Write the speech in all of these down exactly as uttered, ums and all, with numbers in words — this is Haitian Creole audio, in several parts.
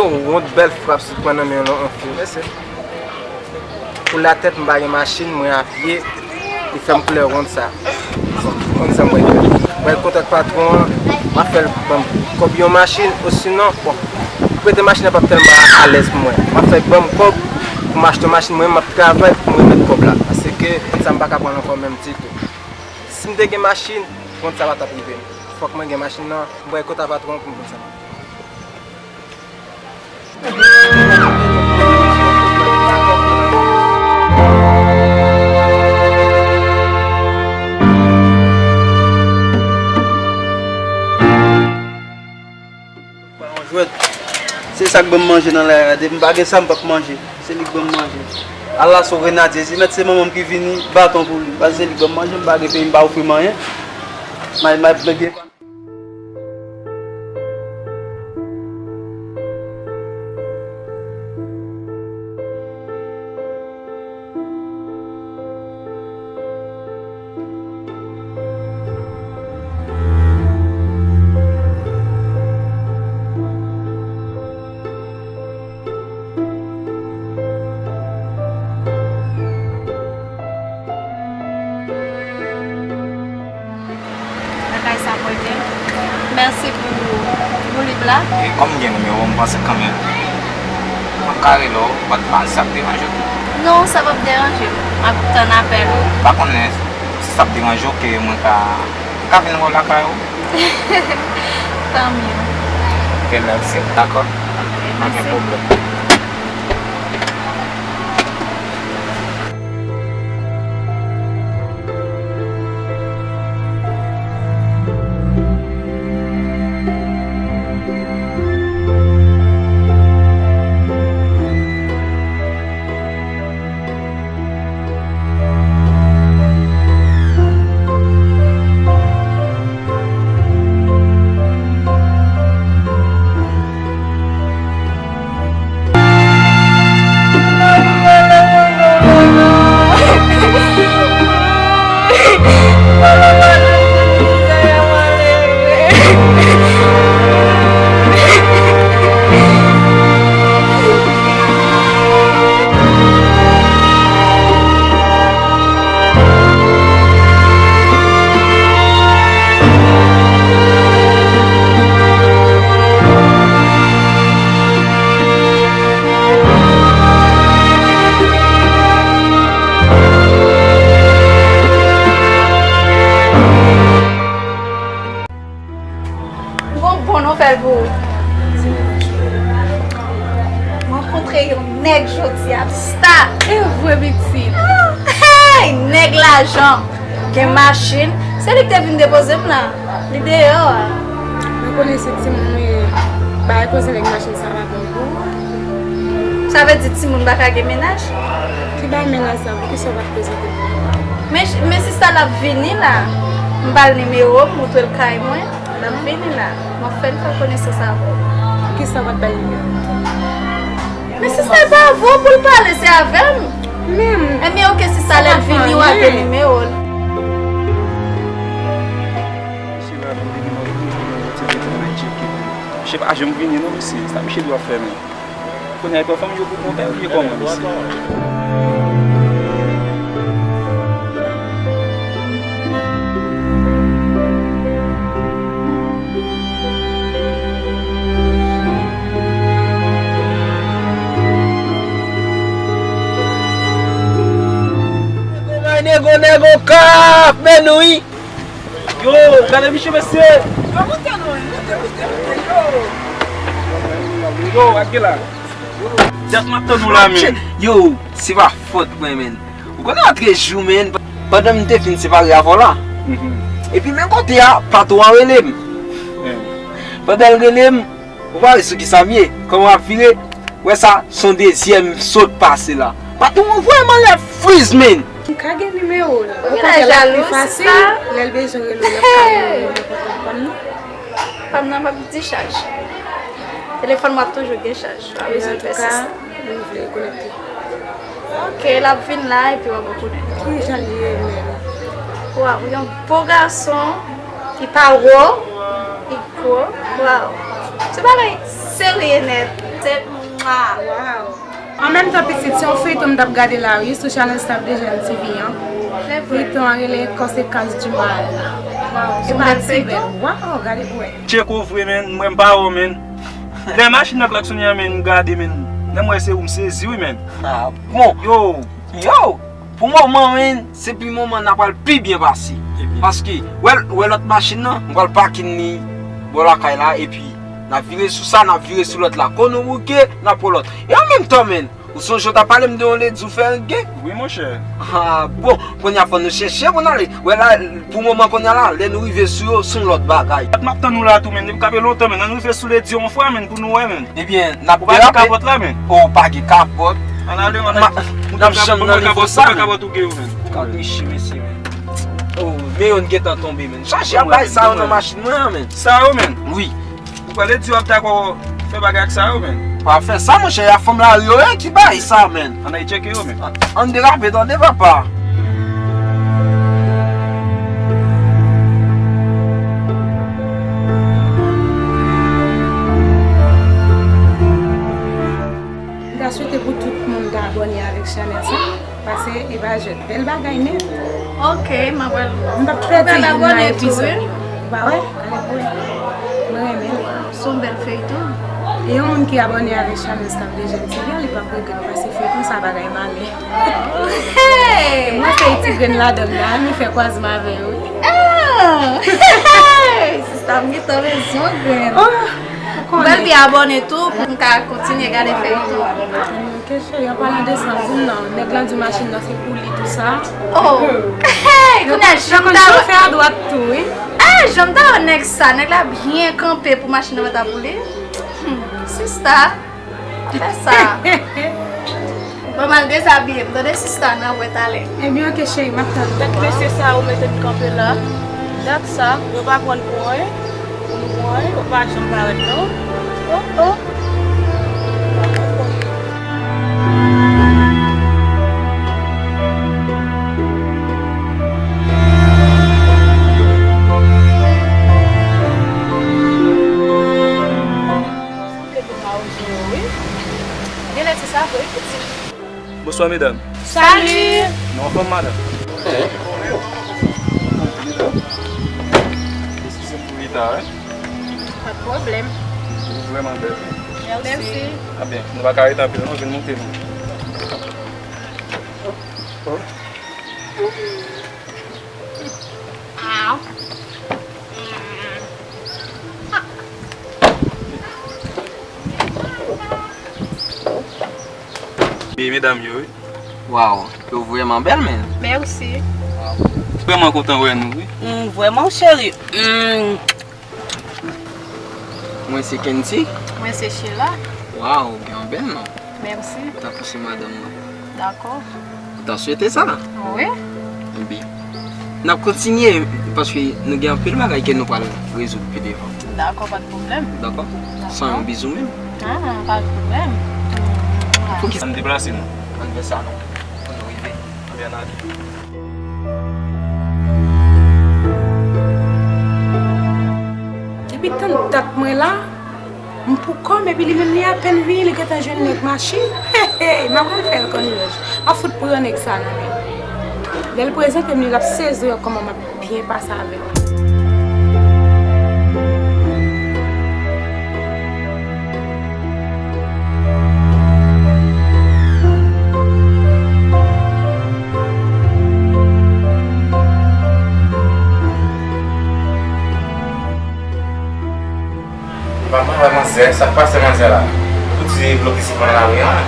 Yon wont bèl frap si pran nan men yon, yon fi. Mèsi. Pou latèt, m pa gen machin, mwen a pye, li fè m koulè wont sa. Wont sa mwen gen. Mwen kontak patwon an, m ap fè l ban m kòb yon machin, osinon, bon, prete machin nan p ap tèlman alèz pou mwen. M ap fè l ban m kòb pou m achte yon machin, mwen menm m ap travay pou m remèt kòb la. Paske wont sa m pa ka pran l ankò menm ditou. Si m te gen machin, wont sa pa t ap rive m. Fòk mwen gen machin nan, m pral kontak patwon an pou m konn sa. Yon jwèt. Se sa k ban m manje nan lari a. Depi m pa gen sa, m p ap manje. Se li k ban m manje. Al la sou Renadye. Si mèt se manman m ki vini, baton pou li. Paske se li k ban m manje, m pa gen peyi, m pa ofri m anyen. May, may, may, Lakay sa mwen gen. Mèsi pou, pou liv la. E kòm m gen nimewo w, m panse kanmenm m ap ka rele w, but m pa wè si sa ap deranje w tou. Non, sa p ap deranje m. M ap tann apèl ou. M pa konnen si sa ap deranje w ke mwen ka, mwen ka vin wè w lakay ou. Tan myè. Ok, mèsi. Dakò. Ok, pa gen pwoblèm. Gon bon nouvèl pou ou. Mwen rankontre yon nèg jodi a, sta. E vre, pitit. Hey, nèg lajan, gen machin. Se li ki te vin depoze m la. Li deyò a. Mwen konnen se timoun ou ye. Bay koze nèg machin sa pa bon pou ou. Sa vle di timoun pa ka gen mennaj? Ki bay mennaj sa, poukisa w pa t prezante m? Men, men sista l ap vini la. M ba l nimewo m, montre l kay mwen. L ap vini la. M ap fè l fè konesans avè w. Poukisa w pa t bay nimewo m? Men sista l pa avè w pou l pale, se avè m. Men, ebyen, ok, sista, lè l vini, w a gen nimewo l. Mesye la, vin depi nan repoze nan ti tete nan Ayiti, ok. Mesye pa janm vini non, mesye. Sa mesye dwe ap fè menm. Kounye a, e pa fanmi yo pou konpè oubyen kòman, mesye? Nego, nego, nego, kap, men nou, wi. Yo, gade misye, mesye. Yo, moute non, moute, moute, moute, yo. Yo, gade la. Dat m ap tann ou la, men. Yo, se pa fòt mwen, men. Ou konnen antre jou, men. Pandan m te fin separe avè w la. Mhm. Epi men kote a, patwon an rele m. Pandan l rele m, ou pa wè sou kisa m ye, kòman m ap vire, wè sa, se yon dezyèm sot pase la. Patwon an vrèman lè friz, men. M ka gen nimewo l. Ou genlè jalou, sista. Lè l bezwen rele w, l ap ka rele w nenpòt lè. Pa m nan? Pa m nan p ap dichaj. Telefòn mwen ap toujou gen chaj. Pa bezwen pè sista. Antouka, nou vle konekte. Ok, l ap vin la epi w ap rekonèt. Ki jan l ye menm? Waw, yon bo gason, li pa wo, li gwo. Waw. Se bagay serye nèt. Waw. An menm tan, pitit, se yon feyton m t ap gade la, wi, sou chanèl Staff de Jeunes T V an. Feyton an rele Conséquences du mal. Waw, se yon bèl feyton. Waw, gade pou wè. Tcheko vre, men, mwen m pa wè w, men. Lè machin nan klaksonnen an, men, m gade, men. Lè m wè se ou, m sezi, wi, men. Ah, bon. Yo. Yo! Pou moman, men, se pi moman n a pral pi byen pase. Paske, wè, wè lòt machin nan, m pral pakin li bò lakay la, epi n a vire sou sa, n a vire sou lòt la. Kon nou bouke, n a pran lòt. E an menm tan, men, ou sonje w t ap pale m de yon ledi ou fè renge? Wi, monchè. Ah, bon, kounye a fò nou chèche pou n ale. Wè la, pou moman kounye a la, lè nou rive sou yo, se yon lòt bagay. M ap tann ou la tou, men, depi kanpe lontan, men, ann rive sou ledi yon fwa, men, pou nou wè, men. Ebyen, n ap derape. Ou pa gen kapòt la, men? Oh, pa gen kapòt. Ann ale, ann ale. N ap janm nan nivo sa, men. Kapòt ou gen yo, men. Gade chi, mesye, men. Oh, men yo gentan tonbe, men. Chache ap bay sa yo nan machin mwen an, men. Sa yo, men? Wi. Ou pale di w ap dakò fè bagay ak sa yo, men. Pa fè sa, monchè, a fanm lari yo, eh, ki bay sa, men. Ann al tcheke yo, men. Ann derape, tande, papa. M ta swete pou tout moun ta abòne avèk chanèl sa, paske e pa jwèt, bèl bagay nèt. Ok, m ap pral, m ap pral abòne tou, wi. Ou pa wè? Gade pou wè. Mwen renmen li. Se yon bèl feyton. E yon moun ki abòne avèk chanèl Staff de Jeunes T V an, li p ap regrèt, paske feyton sa bagay malè. Hey! Mwen se ti grenn ladan la, mi fè kwazman avè yo, wi. Ah! Hey! Sista, m gentan bezwen grenn. Oh, ou konnen. M pral byen abòne tou pou m ka kontinye gade feyton. Ok, cheri, an palan de sa, zoom nan, nèg la di machin nan se pou li, tou sa. Oh! Hey! Kounye a, jan m ta wè. Chofè a dwat tou, wi. Hey! Jan m ta wè nèg sa, nèg la byen kanpe pou machin nan mèt ap boule. Hmm, sista. Fè sa. Ban m al dezabiye m, tande sista, n a wè talè. Ebyen, ok, cheri, m ap tann ou. Dat mesye sa yo mete m kanpe la. Dat sa, yo pa pran n pou anyen, pou nou pran anyen, yo pa janm parèt non. Oh, oh. Sanble de mawozo yo, wi. Genlè se sa vre, wi, pitit. Bonswa, medam. Salut! Nou anfòm, madanm? Medam, eskize m pou reta, wi. Pa t pwoblèm. Ou vrèman bèl, wi. Mèsi. A byen, nou pa ka rete anpil, non, vin moute nou. Byen, medam yo, wi. Waw, yo vrèman bèl, men. Mèsi. Vrèman kontan wè nou, wi. Mm, vrèman, cheri. Mm. Mwen se Kenty. Mwen se Sheila. Waw, ou gen yon bèl non. Mèsi. Tankou se madanm mwen. Dakò. Ou ta swete sa? Wi. Ebyen, n ap kontinye, paske nou gen anpil bagay ke nou pral rezoud pi devan. Dakò, pa t pwoblèm. Dakò? Dakò. San yon bizou menm? Ah, pa t pwoblèm. Poukisa? Ann deplase nou. Ann fè sa non. Pou nou rive. Ebyen, ann ale. Depi tann dat mwen la, m pou kò m, epi li menm li apèn vini, li gentan jwenn nèg machin. Hey, hey, m ap al fè l konn lòj. M ap fout pran nèg sa nan men l. Lè l prezante m, li ap sezi wè kòman m ap byen pase avè l. Epa mwen wè manzè, sa k pase manzè la? Pou di bloke sitwon nan lari an.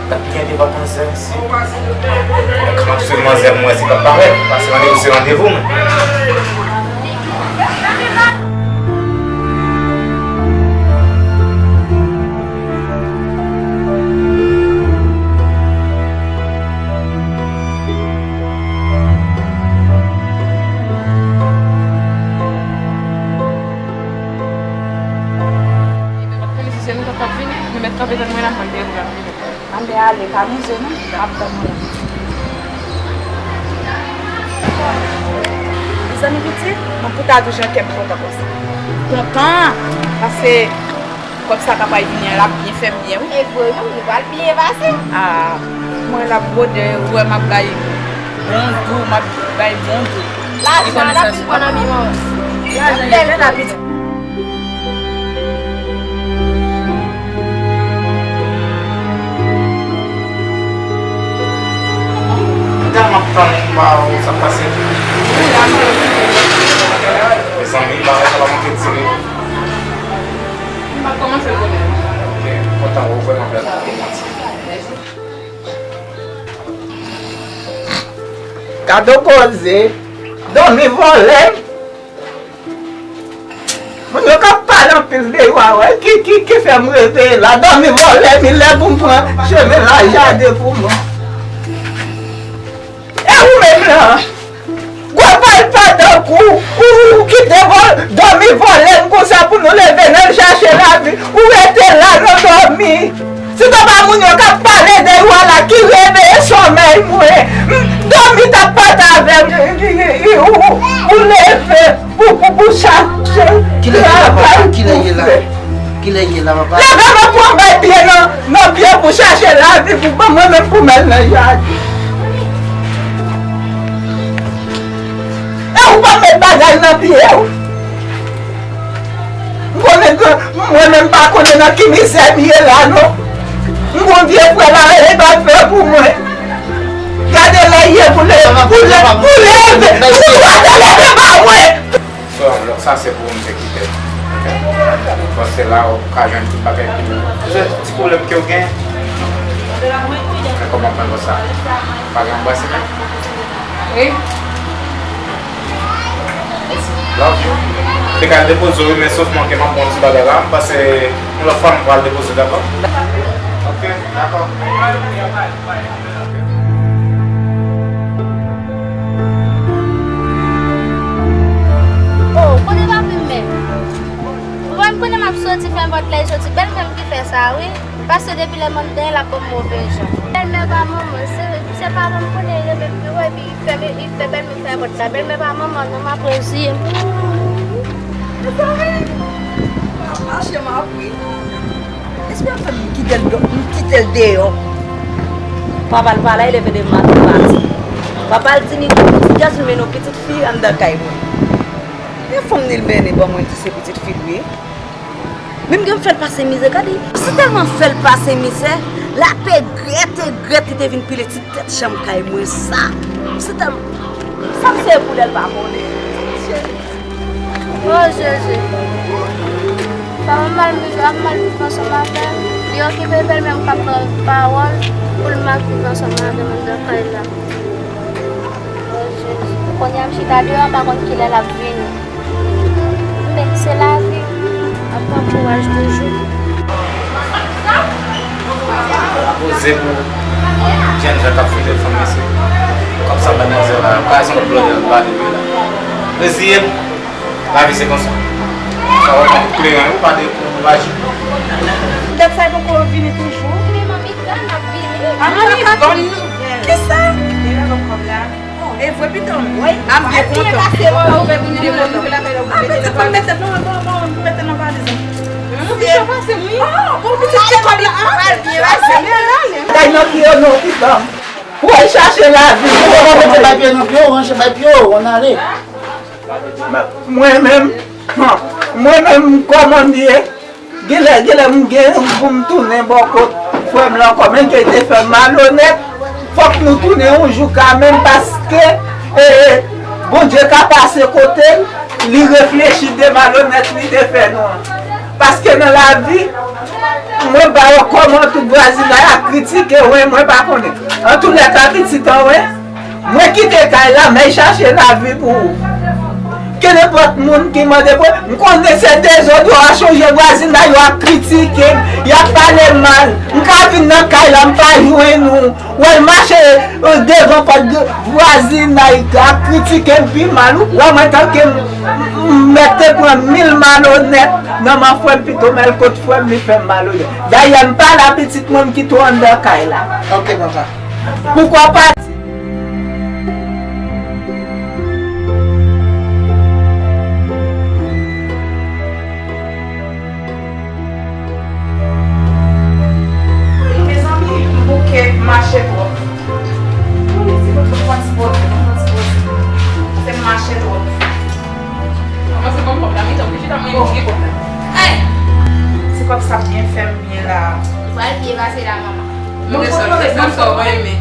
Gad byen devan manzè, mesye. M ap swiv manzè pou m wè si l p ap parèt, paske randevou se randevou, men. Ap tann si se nou k ap vini, nou mèt kanpe tann mwen la, m pral dèyè nou la. Ann ale, pa mize non, m ap tann mwen la. Mezanmi pitit, mwen pou ta di w jan kè m kontan konsa. Kontan, paske Kòb sa k ap vini an, l ap byen fè m byen, wi. E vre, wi, nou pral byen pase. A, mwen l ap bwode, ou wè m ap bay bon dou, m ap bay bon dou. Lajan an ap vin pran nan men manman. Lajan yo fè la pitit. Mezanmi, bagay sa pa manke dire. M ap kòmanse konnen. Ok, kontan wè w vrèman bèl. Gade koze, dòmi vòlè. Moun yo k ap pale anpil deyò a, wè, ki, ki, ki fè m reveye la. Dòmi vòlè, mi lè pou m pran chemen la, jaden pou mwen. E ou menm lan? Gwo vòlpè tankou ou, ou kite vò-, dòmi vòlè m konsa pou nou leve n al chache lavi. Ou rete la nan dòmi. Si se pa moun yo k ap pale de ou a la ki reveye somèy mwen, m, dòmi t ap pati avè m. Ou, ou leve pou, pou, pou chache travay pou fè. Kilè ye la, papa? Kilè ye la, papa? Leve mwen pou m bay pye nan, nan pye pou chache lavi pou ban mwen menm pou m al nan jaden. E ou pa met bagay nan pye w. M konnen ke mwen menm m pa konnen nan ki mizè m ye la non. M gon vye frè la, e pa fè pou mwen. Gade lè ye pou leve, pou leve, pou leve, pou leve, leve ba mwen. Sè, lòt sa se pou m te kite. Ok? Paske la ou ka jwenn tout bagay pou ou. Se ti pwoblèm ke w gen. Men kòman pran sa? Pa gen anbrase menm? Wi. Love you. Te ka depoze w, men sof manke m ap pran ti bagay la. M pase yon lòt fwa m pral depoze w, dakò? Ok, dakò. Oh, kote papi m menm? Ou wè m konnen m ap soti, fè nenpòt lè soti. Bèlmè m ki fè sa, wi. Paske depi lè m anndan, l ap ban m move jan. Bèlmè pa manman, se, se pa manman m konnen li renmen pi wè, epi li fè, li fè bèlmè m fè pòt la. Bèlmè pa manman non, m ap reziye m. Mezanmi, mache m ap ri. Espè fè m kite l do-, m kite l deyò. Papa l pa la, e leve demen maten pati. Papa l di li gon pitit gason, men yon pitit fi anndan kay mwen. Men fanm ni l mennen ban mwen di se pitit fi l ye. Men m gen fè l pase mizè, gade. Si tèlman fè l pase mizè, l ap egrèt, egrèt, li te vin pile ti tèt chanm kay mwen sa. Si tèlman, sa m se pou lè l pa konnen. Oh, Jezi. Sa m mal viv, ap mal viv ansanm avè l. Li okipe bèlmè m k ap pran pawòl pou l mal viv ansanm avè m anndan kay la. Oh, Jezi. Kounye a m chita deyò, m pa konn kilè l ap vini. Men se lavi. Ap pran kouraj toujou. Poze pou jèn jan k ap fete fanmi se kòb sa bay manzè la, pa yon blòdè l pale wi la. Reziye l. Lavi se konsa. Sa w ap kleren ou pa de pou aji. Dat sa poko vini toujou. Men manmi, tan ap vini. A manmi, bòn nouvèl. Kisa? Devan kòb la. E vre pitit mwen. Wi. M ap byen kontan. A pitit mwen mete nan, nan, nan, mete nan valiz la. Pichon pase wi. Oh, bon pitit se kòb la. Kay nan pye w non, pitit mwen. Ou al chache lavi. Ranche bay pye nan pye w, ranche bay pye w, ann ale. Mwen menm, mwen menm, kòman m ye? Genlè, genlè m gen pou m tounen bò kot frè m lan ankò, menm ke li te fè m malonèt. Fòk nou tounen yon jou kanmenm, paske, e, Bondye ka pase kote l, li reflechi de malonèt li te fè nou an. Paske nan lavi, mwen pa wè kòman tout vwazinay ap kritike w, mwen pa konnen. Antoulèka, pitit an, wen, mwen kite kay la, m al chache lavi pou ou. Kenenpòt moun ki mande pou, m konnen se dezòd yo a chonje vwazinay yo ap kritike m, y ap pale m mal. M ka vin nan kay la, m pa jwenn ou. Wè l mache, e, devan pòt vwazinay k ap kritike m pi mal. Ou wè mwen tanke m, m mèt te pran mil malonèt nan men frè m pito m al kot frè m li fè m malonèt. Dayè m pa la pitit mwen m kite w anndan kay la. Ok papa. Poukwa pati? Pral byen pase la, manman. Mwen gen sòl, se sa m sòl mwen renmen.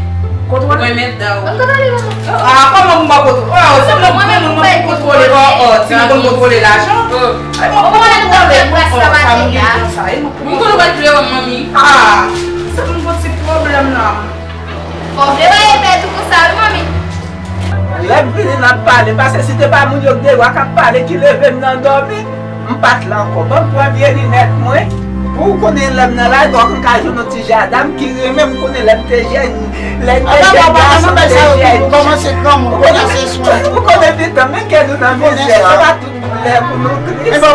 Mwen renmen dan w. Mwen konn ale, manman. Ah, kòman pou m pa kontwole? Oh, se mwen, mwen, mwen, mwen kontwole, oh, oh, ti mwen konn kontwole lajan. Ay, mwen konn kontwole. Mwen konn ou pa t vle wè m, manmi. Ah, se mwen konn ti pwoblèm nan. Fò vle wè e pè tou konsa, wi, manmi. Lè m vini, n ap pale, paske si te pa moun yo k deyò a k ap pale ki leve m nan dòmi, m pa t la ankò. Ban m pran vye linèt mwen, pou w konnen lè m nan lari, ou ka jwenn yon ti jada m ki renmen m konnen lè m te jèn, lè m te jèn gason, m te jèn. Ou konnen pitan, men kè nou nan mizè, se pa tout lè pou nou tris. Ebyen,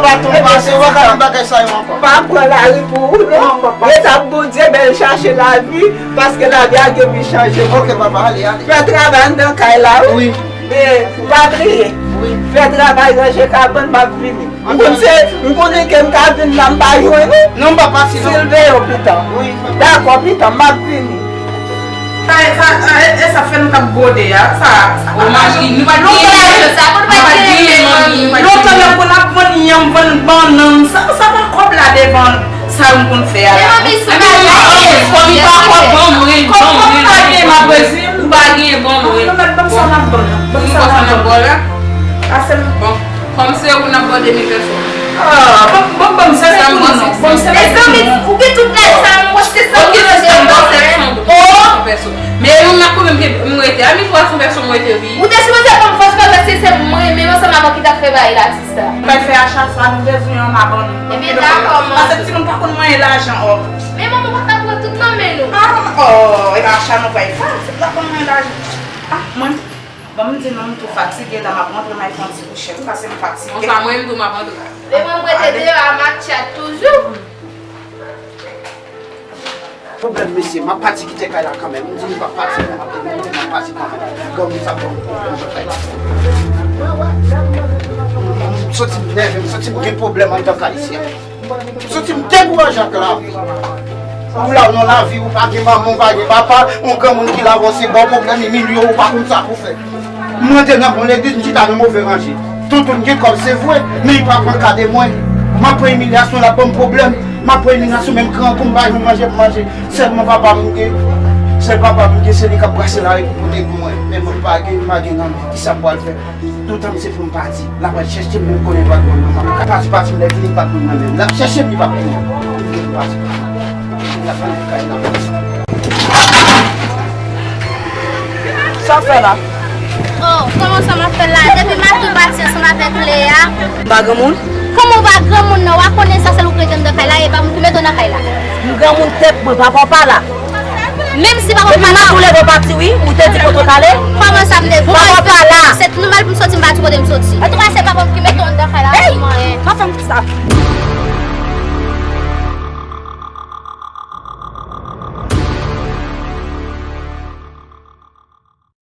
pa pran lari pou ou, non. Rete ak Bondye, men chache lavi, paske lavi a gen pou chanje. Ok, papa, ale, ale. Fè travay anndan kay la, wi. Wi. E, pa bliye. Wi. Fè travay ranje kabann, m ap vini. M konn se, m konnen ke m ka vin la, m pa jwenn ou. Non, m pa pati, non. Silveyon pitan. Wi. Dakò, pitan, m ap vini. Sa, sa, sa, e, e sa fè nou t ap gwode a, sa, sa. O, manmi, nou pa t genyen, nou pa t genyen, manmi, nou pa t genyen. Lontan lè m konn ap vann yanm, vann bannann, sa, sa pa kòb la devan. Sa m konn fè a la. Men manmi, sou bagay. Kòm li pa fò, ban mwen, ban mwen. Kòm pa gen, m ap rezi. Ou pa gen, ban mwen. Ban m sa m ap ban. Ban m sa m ap ban la. Pase m. Bon, kòm se ou n ap ban de mil pèso. Ah, ban m, ban m, ban m, se pou nou. Ban m, se pou nou. Mezanmi, ou gen tout laj sa, m poste san dola. Ok, se san dola, se san dola. Oh! Men nou n ap kanmenm gen, m rete a mil twa san pèso, m rete, wi. Ou te sipoze ban m fòs, paske se mwen menm ansanm avè w ki t ap fè bagay la, sista. Pral fè acha sa, nou bezwen yon abòne. Ebyen, dakò, manmi. Paske timoun pa konn manyen lajan, oh. Men manman pa ka pran tout nan men nou. Ah, oh, e pa acha nou pral fè, se pa konn manyen lajan. Ah, mwen, bon, m di nou, m tou fatige, la m ap rantre, m al fè yon ti kouche, wi, paske m fatige. Konsa, mwen, m tou, m ap rantre. Men mwen, m rete deyò a, m ap tchat toujou. Pwoblèm, mesye, m ap pati kite kay la kanmenm. M di m p ap pati, m ap di m m ap pati kanmenm. Granmoun sa ban m pwoblèm nan kay la. M santi m nève, m santi m gen pwoblèm anndan kay isi a. M santi m dekouraje ak lavi. Ou la nan lavi, ou pa gen manman, ou pa gen papa, yon granmoun ki la avè w se ba w pwoblèm, imilye w, ou pa konn sa pou w fè. M rantre nan bon legliz, m chita nan move ranje. Tonton m gen kòb, se vre, men li pa pran ka de mwen. M ap pran imilyasyon, l ap ban m pwoblèm. M ap pran imilyasyon, menm grangou m pa jwenn manje pou manje. Sèlman papa m gen, sèl papa m gen, se li k ap brase lari pou pote pou mwen. Men mwen m pa gen, m pa gen nanm. Kisa m pral fè? Toutan m se pou m pati. L ap al chèche m, menm konnen l pa t ban m nan. M ap pati, pati, m lè vini, l pa t ban m nan menm. L ap chèche m, li p ap tounen. M pati. L ap vin kay la. Sa w fè la? Oh, kòman sa m ap fè la? Depi maten w pati ansanm avèk Lea. M pa granmoun? Kòman w pa granmoun nan? W a konnen sa sèl ou k rete anndan kay la, e pa m ki mete w nan kay la. M granmoun tèt mwen, papa w pa la. Menm si papa m pa la. Depi maten w leve w pati, wi, ou te di kote w t ale. Kòman sa m te. Papa w pa la. Se nòmal pou m soti, m pati kote m soti. Antouka, se papa m ki mete w anndan kay la, pa pou mwen. Hey! Pa fè m sa.